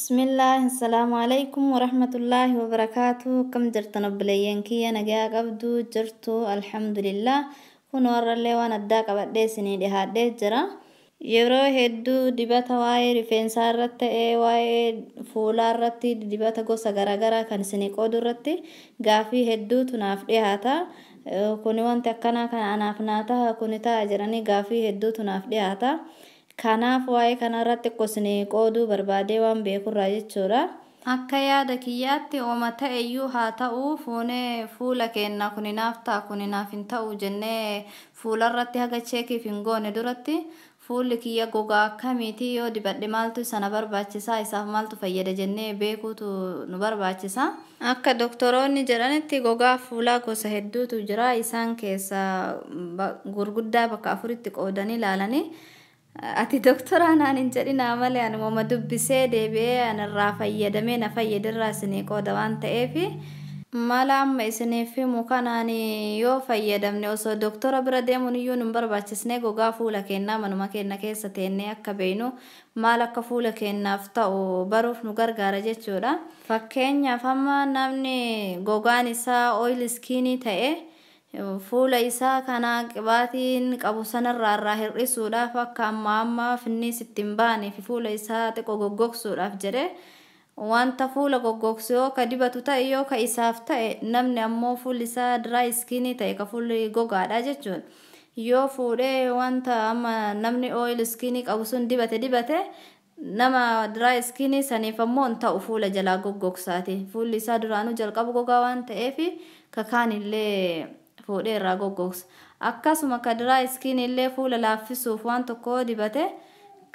Bismillah, assalaamu alaikum warahmatullaahi wabarakaatu. Akkam jirtan obboleeyyan kiyya? Nagaa qabdu jirtu? Alhamdulillah. Kun warrallee waan addaa qabadhee isinii dhihaadhee jira. Yeroo hedduu dibata waa'ee rifeensaa irratti ta'ee, waa'ee fuulaa irratti, dibata gosa garaagaraa kan isinii qoodu irratti gaafii hedduutu naaf dhiyaata. Kuni wanti akkanaa kana anaaf naa ta'a, kuni ta'a jedhanii gaafii hedduutu naaf dhiyaata. Kanaaf waa'ee kanarratti xiqqoo isinii qooduu barbaadee, waan beekurraa jechuudha. Akka yaada kiyyaatti, ooma ta'eyyuu haa ta'u, fuunee fuula keenya kuni naaf ta'a, kuni naaf hin ta'u jennee fuularratti haga check hin goone duratti, fuulli kiyya gogaa akkamiiti, yoo dibadhe maaltu sana barbaachisaa, isaaf maaltu fayyada jennee beekuutu nu barbaachisa. Akka doktoroonni jedhanitti gogaa fuulaa gosa hedduutu jira. Isaan keessaa gurguddaa bakka afuritti qoodanii ilaalanii. Ati doktoraa naan hin jedhinaa malee, ani wama dubbisee deebi'ee ani irraa fayyadamee na fayyadirraa isinii qooda waan ta'eef, mala amma isiniif himu kanaan yoo fayyadamne, osoo doktora bira deemuun iyyuu nun barbaachisne, gogaa fuula keenyaa manuma keenya keessa teennee akka beeynu, maal akka fuula keenyaaf ta'u baruuf nu gargaara jechuudha. Fakkeenyaaf, amma namni gogaan isaa oil skin ta'e, fuula isaa kana qibaatiin qabu sanarraa irraa hir'isuudhaaf, akka amma amma finniis ittiin baanee fi fuula isaa xiqqoo goggogsuudhaaf jedhee wanta fuula goggogsu yoo ka dibatu ta'e, yoo ka isaaf ta'e, namni ammoo fuulli isaa dry skin ta'e, ka fuulli gogaadha jechuudha. Yoo fuudhee wanta amma namni oil skin qabu sun dibate, nama dry skin saniif ammoo hin ta'u, fuula jalaa goggogsaati. Fuulli isaa duraanuu jalqabu gogaa waan ta'eef, kakaan illee fuudhee irraa goggogsa. Akkasuma ka dry skin illee fuula laaffisuuf waan tokko dibate,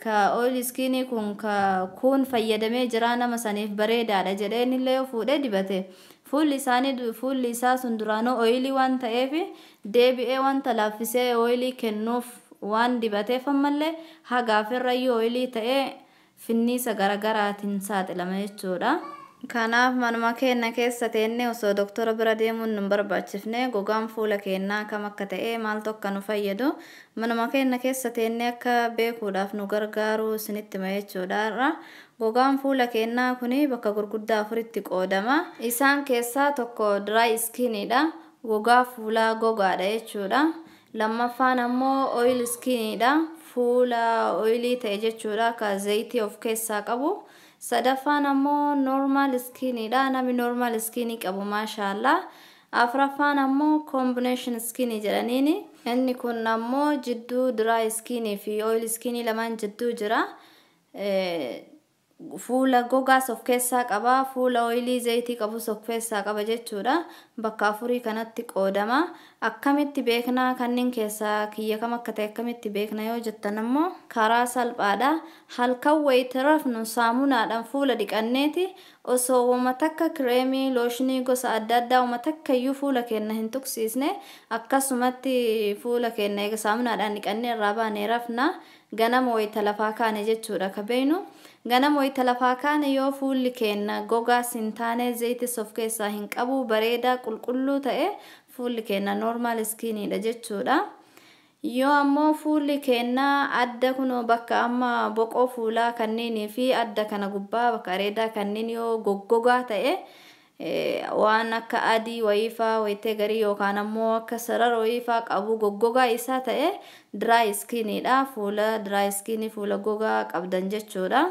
ka oil skin kun ka kun fayyadamee jira, nama saniif bareedaadha jedheen illee yoo fuudhee dibate, fuulli isaanii, fuulli isaa sun duraanuu oily waan ta'eef, deebi'ee wanta laaffisee oily kennuuf waan dibateef, ammallee hagaafirrayyuu oily ta'ee finniisa garagaraatiin saaxilama jechuudha. Kanaaf manuma keenya keessa teennee, osoo doktora bira deemuun nu barbaachifne, gogaan fuula keenyaa kam akka ta'e, maaltu akka nu fayyadu manuma keenya keessa teennee akka beekuudhaaf nu gargaaru isinitti hima jechuudha. Gogaan fuula keenyaa kuni bakka gurguddaa afuritti qoodama. Isaan keessaa tokko dry skinidha. Gogaa fuulaa gogaadha jechuudha. Lammaffaan ammoo oil skinidha. Fuula oily ta'e jechuudha, ka zayitii of keessaa qabu. Sadaffaan ammoo normal skinidha. Namni normal skin qabu, maashaallah. Afuraffaan ammoo combination skin jedhaniini. Inni kun ammoo jidduu dry skin fi oil skin lamaan jidduu jira. Fuula gogaas of keessaa qaba, fuula oily zayitii qabus of keessaa qaba jechuudha. Bakka afurii kanatti qoodama. Akkamitti beeknaa? Kanneen keessaa kiyya kam akka ta'e akkamitti beekna yoo jettan ammoo, karaa salphaadha. Halkan wayita rafnu saamunaadhaan fuula dhiqanneeti, osoo wama takka kireemii, looshinii gosa adda addaa wama takka iyyuu fuula keenya hin tuqsiisne, akkasumatti fuula keenya eega saamunaadhaan dhiqannee irraa baanee rafna. Ganama wayita lafaa kaane jechuudha ka beeynu. Ganama wayita lafaa kaane yoo fuulli keenya gogaas hin taane, zayitis of keessaa hin qabu, bareedaa qulqulluu ta'e, fuulli keenya normal skinidha jechuudha. Yoo ammoo fuulli keenya adda kunoo bakka amma boqoo fuulaa kanneenii fi adda kana gubbaa, bakka areedaa kanneen yoo goggogaa ta'e, waan akka adii wayiifaa wayitee garii yookaan ammoo akka sarara wayiifaa qabu, goggogaa isaa ta'e, dry skinidha. Fuula dry skin, fuula gogaa qabdan jechuudha.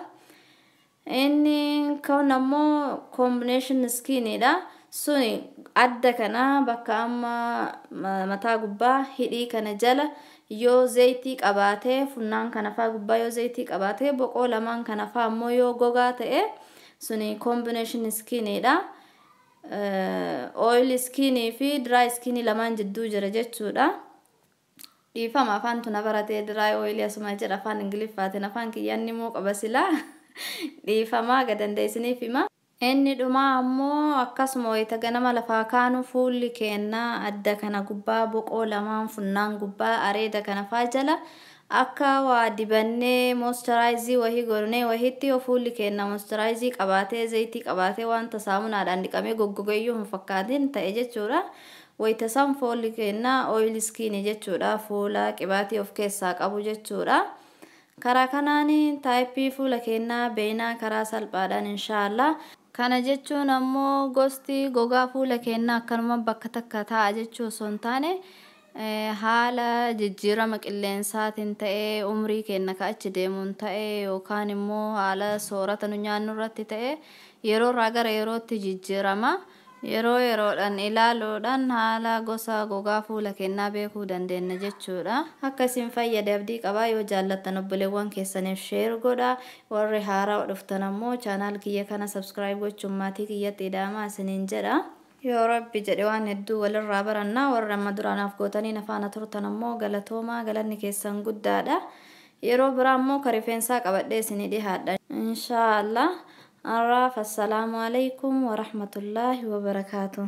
Inni kun ammoo combination skinidha. Suni adda kana bakka amma mataa gubbaa, hidhii kana jala yoo zayitii qabaatee, funnaan kana faa gubbaa yoo zayitii qabaatee, boqoo lamaan kana faa ammoo yoo gogaa ta'e, suni combination skinidha. Oil skin fi dry skin lamaan jidduu jira jechuudha. Dhiifama, afaan tuna baratee dry oily asuma jedha afaan Ingiliffaatiin, afaan kiyyaan immoo qaba silaa. Dhiifamaa gadandeessiniif hima. Inni dhumaa ammoo akkasuma wayita ganama lafaa kaanu fuulli keenyaa adda kana gubbaa, boqoo lamaan, funnaan gubbaa, areeda kana faa jala akka waa dibannee moisturize wahii godhunee wahiitti, yoo fuulli keenya moisturize qabaatee, zayitii qabaatee, wanta saamunaadhaan dhiqamee goggogeeyyuu hin fakkaatin ta'e jechuudha. Wayita san fuulli keenya oil skin jechuudha. Fuula qibaatii of keessaa qabu jechuudha. Karaa kanaan taayippii fuula keenyaa beeynaa karaa salphaadhaan, inshaallah. Kana jechuun ammoo gosti gogaa fuula keenyaa akkanuma bakka takka taa'a jechuu osoo hin taane, haala jijjiirama qilleensaatiin ta'ee, umrii keenya ka achi deemuun ta'ee, yookaan immoo haala soorata nu nyaannu irratti ta'ee, yeroo irraa gara yerootti jijjiirama. Yeroo yeroodhaan ilaaluudhaan haala gosa gogaa fuula keenyaa beekuu dandeenya jechuudha. Akka isin fayyade abdii qabaa. Yoo jaallattan obboleewwan keessaniif share godha. Warri haaraa dhuftan ammoo channel kiyya kana subscribe gochuun maatii kiyyatti hidhamaa isiniin jedha. Yoo Rabbi jedhe waan hedduu walirraa barannaa. Warri amma duraanaaf gootanii nafaana turtan ammoo galatoomaa, galanni keessan guddaadha. Yeroo biraa ammoo ka rifeensaa qabadhee isinii dhihaadha, inshaallah. Har'aaf assalaamu alaikum warahmatullaahi wabarakaatu.